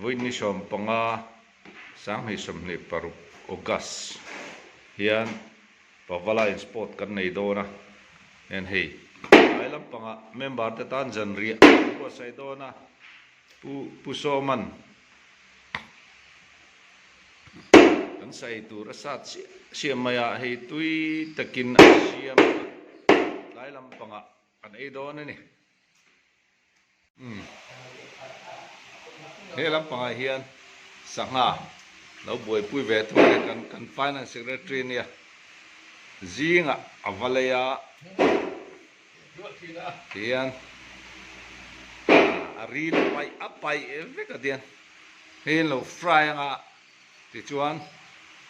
Vawiin 15 2026 August hian Pavalai sport kan nei dawn a, hian hei tlai lampangah member te tan zanriah an buatsaih dawn a, Pu Pu Sawman kan saei tur a sat siah siah mai a, hei tui takin an siam a, tlai lampangah kan ei dawn a ni. Umm he lampangah hian sangha lo buaipui ve thung a ni kan kan finance secretary ania zingah a va lei a tihian a ril a paih a paih vek a tihian hei an lo fry anga tichuan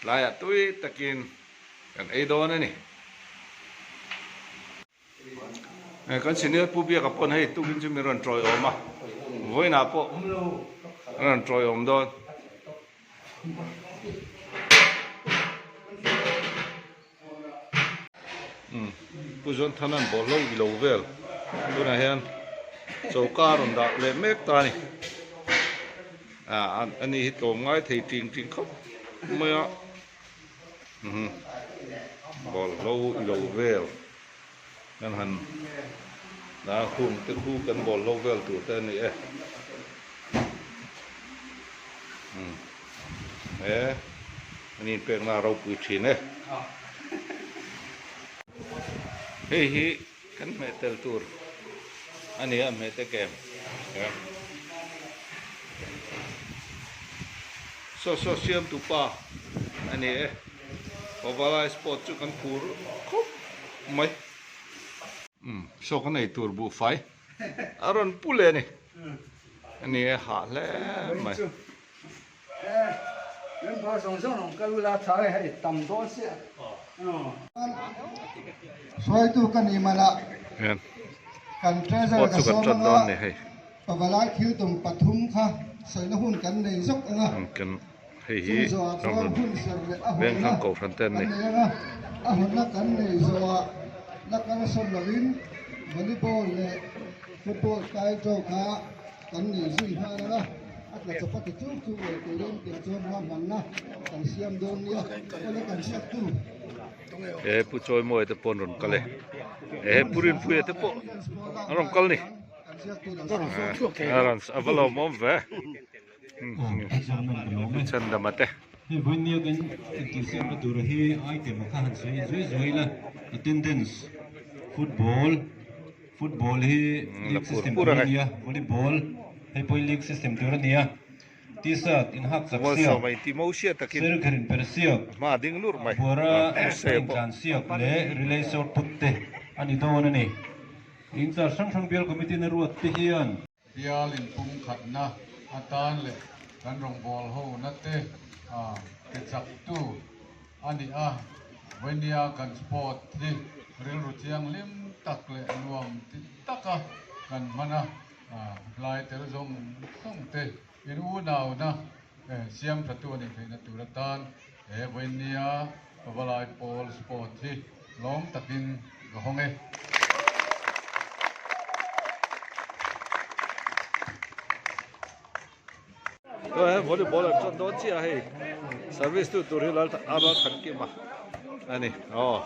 tlaiah tui takin kan ei dawn a ni. Kan senior Pu Biaka pawn hei tukin chu min rawn tawiawm a, vawiinah pawh a rawn tawiawm dawn. Pu Zawnthana'n bawlhlo i lo vel tunah hian choka a rawn dah leh mek ta a ni. Ani hi tlawm ngai thei ting ting khawp mai a. Bawlhlo i lo vel kan han dah khum te khu kan bawlhlo vel tur te a ni e he an inpekna a ropui thin e hei hi kan hmeh tel tur a ni a hmeh te kem Saw saw siam tu pa a ni e. Pavalai sport chu kan phur khawp mai. Umm saw kan ei tur buhfai a rawn pu leh a ni. A ni e hah hle mai. Hruaitu ka ni man ah kan treasurer Sport ka chu kan sawm ṭan anga dawn ni hei. Pavalai thil tum pathum kha sawina hun kan nei zawk ang a. Kan hei hi Chung zawhah chuan ramhlun hun serh leh a veng hawnna thlang kohhran te an kan ni. nei ang a, a hawnna kan nei zawhah la kal sawn lovin volleyball leh football style draw kha kan nei zui nghal ang a, a tla chawp a ti chuk chuk lo turin tiang chuan ruahmanna kan siam dawn nia. Awle kan hriattu. He Pu Chawimawi te pawh an rawn kal e. He Pu Rinpuia te pawh an rawn kal ni. A rawn a va lawmawm ve. Pu Chandama te. Hei vawinia kan intihsiamna tura hi item a kha han sawi zuai zuai ila attendance football football hi league system tur a nia volleyball hei pawh hi league system tur a nia. T-shirt in hak chak siak, serkher in per siak, buara intlan siak leh relay shot put te a ni dawn a ni. Inchar hrang hrang bial committee na ruat te hian. Bial inpumkhatna atan leh kan rawngbâwl hona te ti chaktu a ni a, vawinia kan sport hi rilru thianghlim tak leh nuam ti taka kan hman a. Hlai tel zawng zawng te in unauna siam tha tu a nih theihna tur atan he vawinia Pavalai Pawl Sport hi lawm takin ka hawng e. Tunah hian volleyball an ṭan dawn chiah a hei service tu tur hi lal a ral than kim a a ni aw.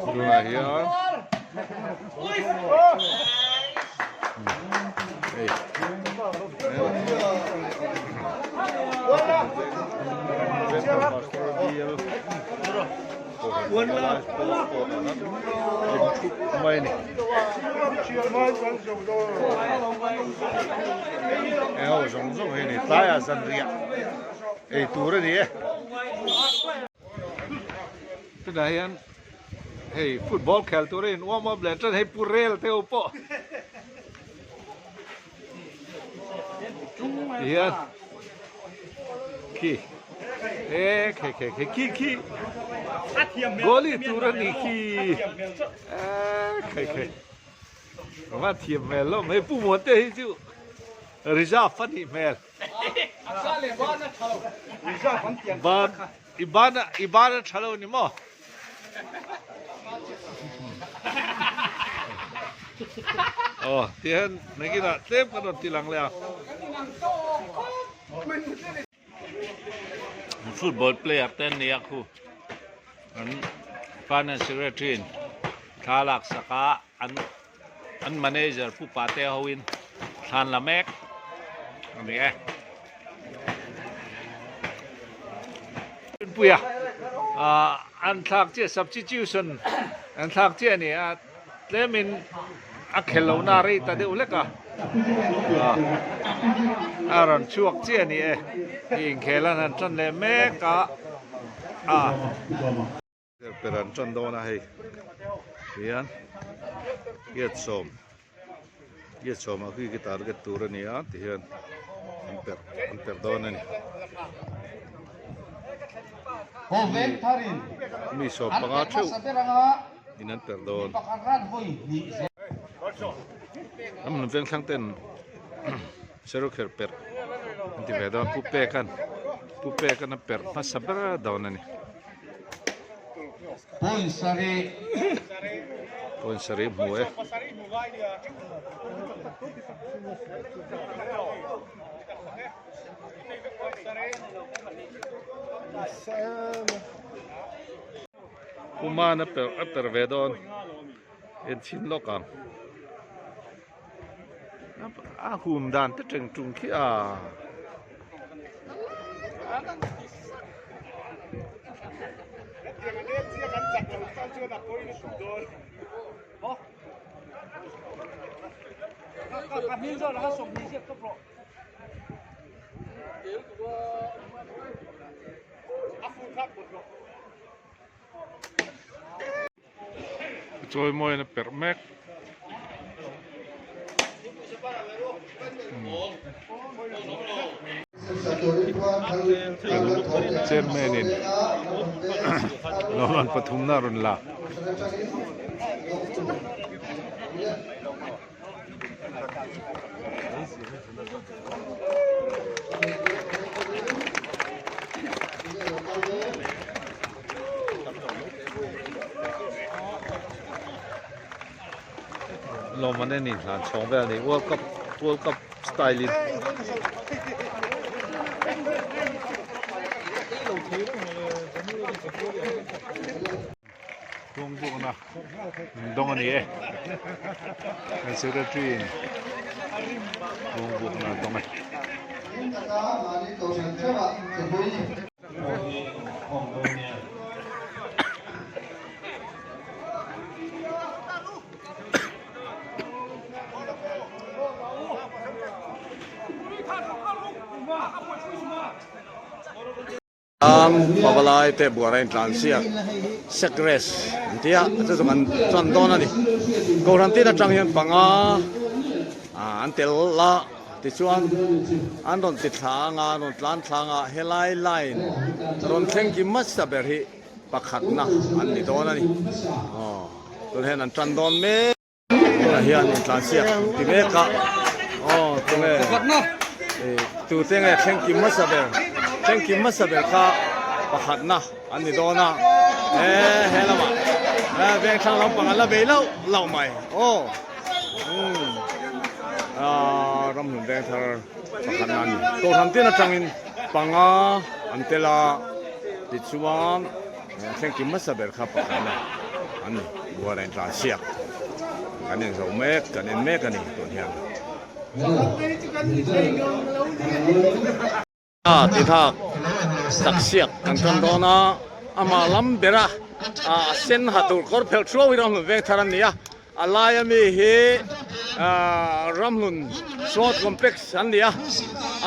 Tunah hian hei mai a ni. Hei ho zawng zawng hi a ni tlaiah zanriah ei tur a ni e. Tunah hian hei football khel tur a in warm up leh tan hei pu rel te ho pawh tihian khi e khe khe khe khi khi goalie tur a nih khi e khe khe va thiam hmel lo mai pu muan te hi chu reserve a nih hmel. Ban i ban i ban a tha lo ni maw? Aw tihian nakinah tlem kan rawn ti lang leh a. Football player te an ni a khu an finance secretary in thla a lak sak a an an manager pu pate ho in thlan la mek a ni e. Puia ah an thlak chiah substitution an thlak chiah a ni a. Tlemin a khel lo na rei ta deuh hlek a, a rawn chhuak chiah a ni e, hei inkhel an han tan leh mek a, a. Per an tan dawn a hei hian Giatsawm Giatsawm ah khi khi target tur a ni a ti hian an perh an perh dawn a ni. Mi 15 theuh. In an perh dawn. An hmun veng thlang ten Serukher perh an ti ve dawn. Pu Pekan Pu Pekan a perh hmasa ber dawn a ni. Point sarih hmu e. Puman a per a per ve dawn en chhin lawk ang a hum dan te teng tung khi a. Chawi mawiin a perh mek. Chairman in lawmman pathumna a rawn la. Lawmman en inhlan chhawng vel a ni World Cup World Cup style in. Kawng bukna an dawng a ni e. Kan secretary in kawng bukna a dawng e. Pavalai te buara in tlan siak sek race an ti a chu chu kan chuan dawn a ni kohhran tin atang hian panga an tel la tichuan an rawn ti thla anga an rawn tlan thla anga helai line rawn thleng ki hmasa ber hi pakhatna an ni dawn a ni aw tunah hian an tan dawn mek. Tunah hian intlansiak ti mek a, aw tunge tute nge thlengkim hmasa ber, thlengkim hmasa ber kha pakhatna an ni dawn a, he he lamah veng thlang lampang an la bei lauh lauh mai aw umm ramhlun veng thar pakhatna a ni. Kohhran tin atangin panga an tel a tichuan. Thlengkim hmasa ber kha pakhatna an ni. Buara intlansiak kan en zo mek, kan en mek a ni tun hian. A ti thak taksiak kan tan dawn a, amah lam bera a sen ha tur kawr phelh thuau hi ramhlun veng thar an ni a, a laia mi hi ramhlun sport complex an ni a,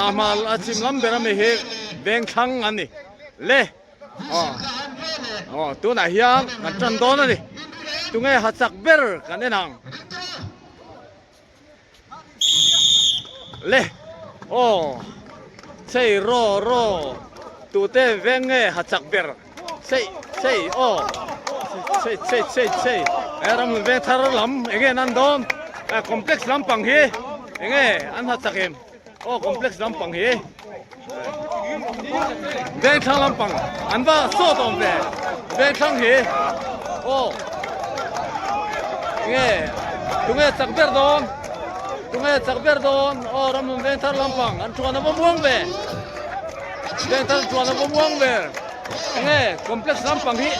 a hma a chhim lam bera mi hi vengthlang an ni le. Aw aw tunah hian kan tan dawn a ni tunge ha chak ber kan en ang le aw chei raw raw tute veng nge ha chak ber chei chei aw chei chei chei chei he ramhlun veng thar lam enge an an dawn complex lampang hi enge an ha chak em aw complex lampang hi. Vengthlang lampang an va sawt awm ve Vengthlang hi aw nge tunge chak ber dawn tunge chak ber dawn aw Ramhlun Vengthar lampang an thuan a va muang ve Vengthar thuan a va muang ve nge complex lampang hi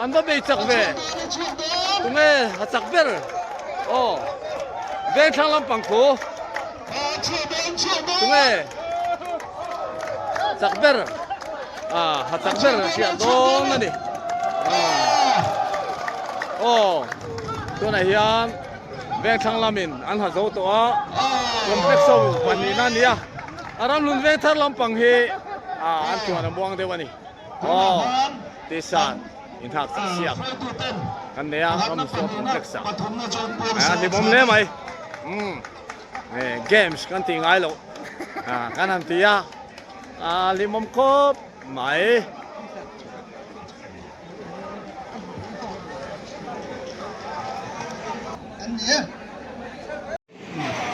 an va bei chak ve tunge a chak ber aw Vengthlang lampang khu. Tunge chak ber ah ha chak ber hriat dawn a ni aw tunah hian vengthlang lamin an ha zo tawh a complex ho pahnihna a ni a a ramhlun veng thar lampang hi ah an chuan a muang deuh a ni aw tisan inthak chak siak kan nei a ramhlun sport complex ah a hlimawm hle mai umm. Games kan tih ngai loh kan han ti a, a hlimawm khawp mai.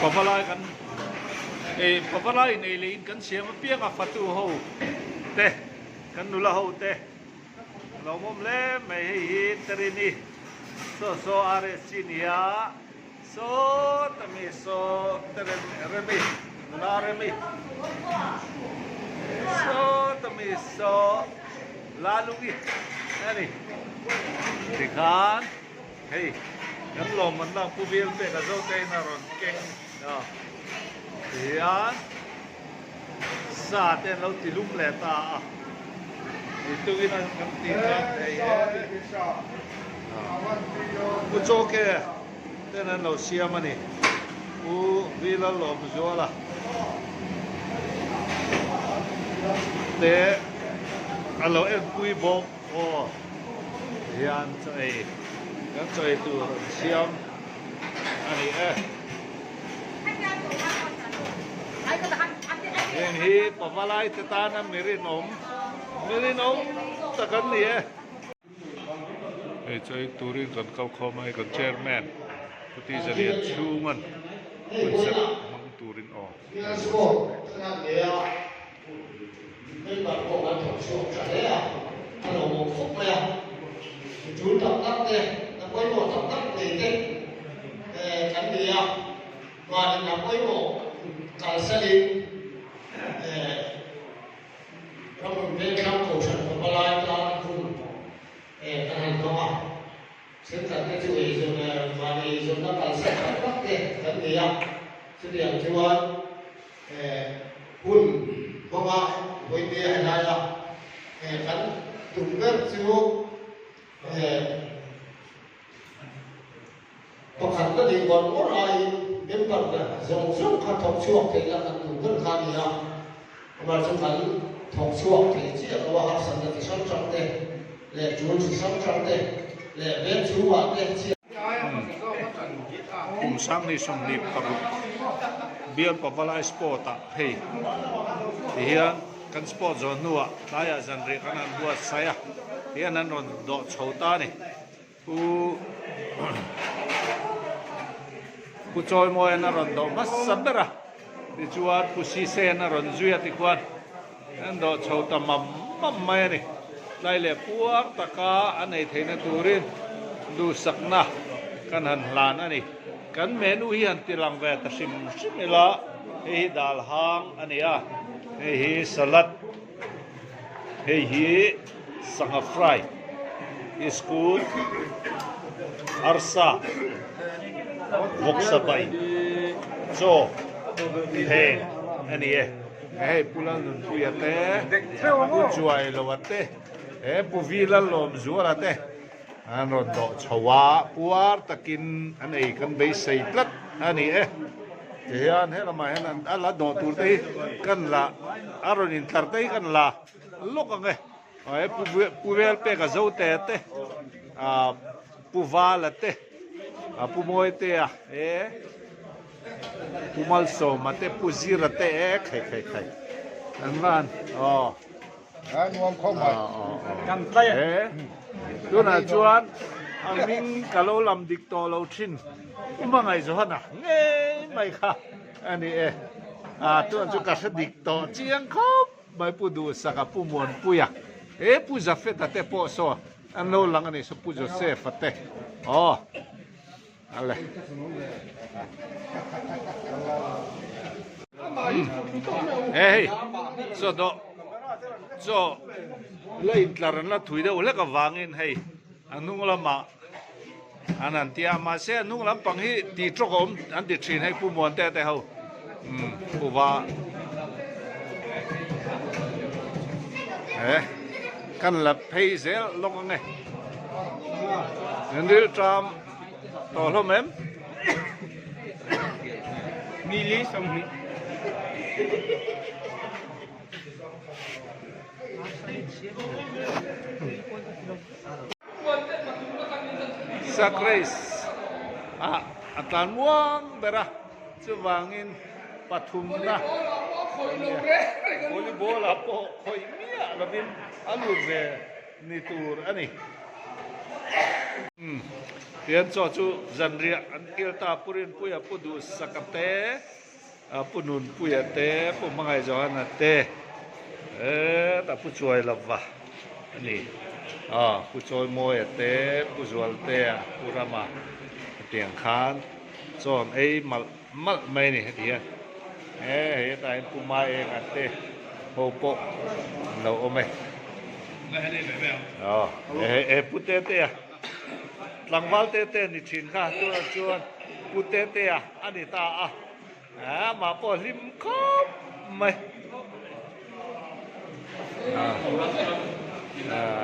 Pavalai kan ei pavalai nei leh in kan siam apiang a fatu ho te kan nula ho te lawmawm hle mai hei hi Terini saw saw RSC nia. Saw ta mi saw ta rem remi nula remi saw ta mi saw lalungi a ni tikhan hei kan lawmman na pu vel pek a zo te in a rawn keng a tihian sa te an lo ti lum leh ta a ti tukin an kan ti chuan thei e pu chawke. Ten an lo siam a ni. Pu Vila Lawmzuala te a lo enpui bawk aw hian chaw ei kan chaw ei tur an siam a ni e. Heng hi pavalai te tana mi rinawm mi rinawm tak an ni e. Hei chu ei turin kan kal khawm a hei kan chairman Pu Tizalian chhungan concert hmang turin aw. Ramhun Vengthlang Kohhran Pavalai tan hun kan han hmang a, thenkhat te chu eizawn mahni eizawnna kalsan tak tak te kan nei a, chutiang chuan hun hmanga vawiin a helai a kan tum ber chu Pakhat ka nih ngawr ngawr aiin member te zawng zawng kha thawk chhuak thei la kan duh ber kha a ni a, amah chu kan thawk chhuak thei chiah lo a, harsatna chi hrang hrang te leh tul chi hrang hrang te leh veng chhungah te chhiat. Kum 2026 Bial Pavalai Sport ah hei tihian kan sport zawh hnuah tlaiah zanriah kan han buatsaih a, tihian an rawn dawh chho ta a ni. Pu Pu Chawimawian a rawn dawh hmasa ber a, tichuan Pu Sisean a rawn zui a tikhuan an dawh chho ta mam mam mai a ni. Tlai leh puar taka a nei theihna turin duhsakna kan han hlan a ni. Kan menu hi han tilang ve ta hrim hrim ila, hei hi dal hang a ni a, hei hi salad. Hei hi sangha fry, iskut, arsa, vawksa bai, chaw, pheng a ni e. Hei Pu Lalnunpuia te, Pu Chuailoa te, he Pu Vi Lalawmzuala te an rawn dawh chho a, puar takin an ei kan beisei tlat a ni e. Tihian he lamah hian a la dawh tur te hi kan la a rawn intlar te hi kan la lawk ang e. He Pu Velpeka Zote te ah Pu Vala te ah Pu Mawitea e Pu Malsawma te Pu Zira te e khai khai khai an van aw. Tunah chuan a hming ka lo lam dik tawh lo thin. U Hmangaih Johana ngei mai kha a ni e. A chuan chu ka hre dik tawh chiang khawp mai Pu Duhsaka Pu Muanpuia he Pu Zafeta te pawh saw an lo lang a ni saw Pu Joseph-a te aw ale. He hei chaw dawh chaw la intlar an la thui deuh hlek avangin hei a hnung lamah An han ti a, mahse a hnung lampang hi tih tawk a awm an ti thin hei Pu Muante te ho umm Pu Va he kan la phei zel lawk ang e an ril ṭam tawh hlawm em? Sack race ah a tlan muang ber a, chuvangin pathumna volleyball ah pawh khawih miah lovin a lut ve ni tur a ni. Tihian chaw chu zanriah an kil ta Pu Rinpuia Pu Duhsaka te. Pu Nunpuia te, Pu Hmangaih Johana te, hetah Pu Chuailova a ni, Pu Chawimawia te, Pu Zualtea, Pu Rama hetiang khan chaw an ei malh malh mai a ni heti hian. He hei hetah hian Pu Maenga te ho pawh an lo awm e. He Pu Tetea, tlangval Tetea ni thin kha tunah chuan Pu Tetea a ni ta a. Amah pawh hlim khawp mai.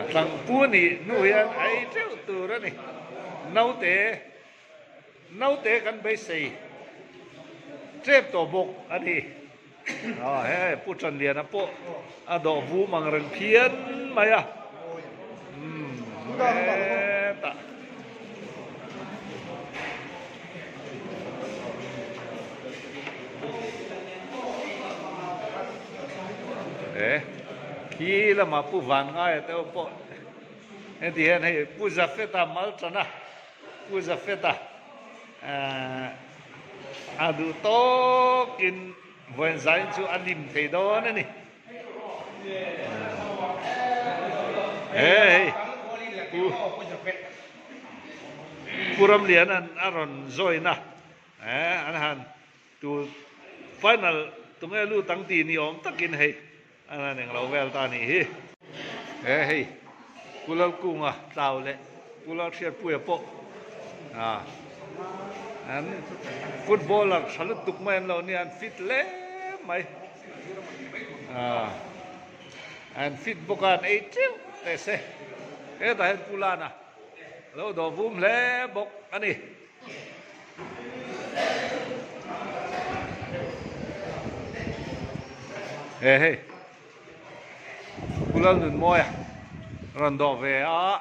Tlangpu nih hnu hian a ei teuh tur a ni. Naute, naute kan beisei tep tawh bawk a ni. He Pu Chanliana pawh a dawh vum ang reng phian mai a. Hetah. E khi lamah Pu Vangaia te pawh heti hian hei Pu Zafeta Maltana Pu Zafeta a duh tawkin vawiin chu a lim thei dawn a ni. Hei Pu Pu Ramliana'n a rawn join a, an han tu final tunge lut ang tih ni awm takin hei an han englo vel ta a nih hi. He hei Pu Lalkunga tlau leh Pu Lalhriatpuia pawh an footballer tha lutuk mai an lo nia an fit hle mai. An fit bawk a an ei teuh teh se hetah hian Pu Lana a lo dawh vum hle bawk a ni. He hei Pu Lalnunmawia rawn dawh ve a.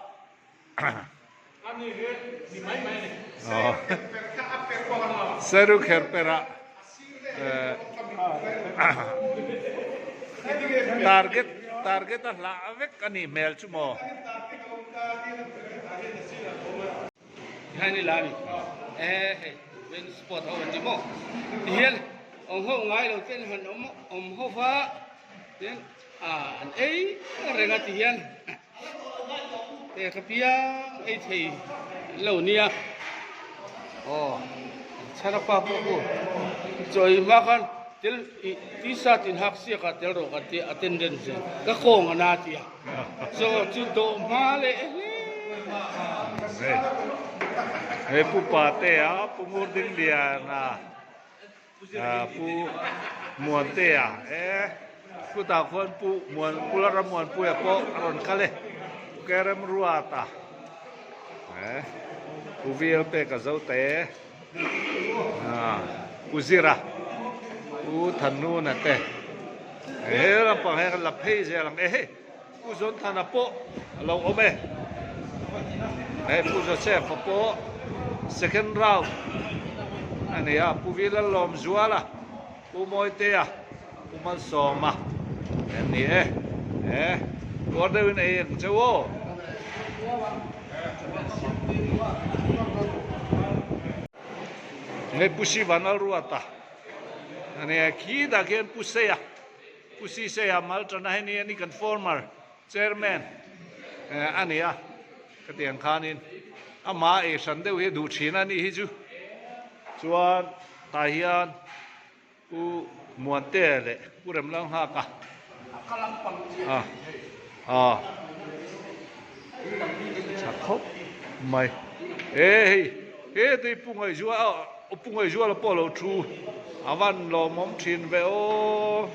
Seru kher pera target target a hlah vek a nih hmel chu maw. Hian i la a ni e hei ven sport ho an ti maw tihian awm ho ngai lo ten han awm awm ho va tin a an ei reng a tihian He ka piang ei thei lo nia aw chhana pa pawh khu chawi hma khan tel ih t-shirt in hak siak ah tel rawh kan tia attendance nen ka kawng a na tia chaw chu dawh hma leh hle Hei pu Patea pu Ngurdingliana. Pu Muantea e chutah khuan Pu Muan Pu Lalrammuanpuia pawh a rawn kal e Pu Keremruata e Pu Vilpeka Zote Pu Zira Pu Thanuna te he lampang hian kan la phei zel ang e hei Pu Zawnthana pawh a lo awm e. Hei Pu Joseph-a pawh second round a ni a, Pu Vilalawmzuala, Pu Mawitea, Pu Malsawma an ni e. E tuar deuhin ei ang che u aw. Hei Pu Sivan Alruata. Ania khitah khian Pu Seia, Pu Si Seia Maltana hi nia ni kan former chairman a ni a, ka ti ang khanin amah ei hran deuh hi a duh thin a nih hi chu. Chuan tah hian Pu Muantea leh Pu Remlanghaka a a tha khawp mai. E hei he tui Pu Ngaihzuala a Pu Ngaihzuala pawh a lo thu a van lawmawm thin ve aw.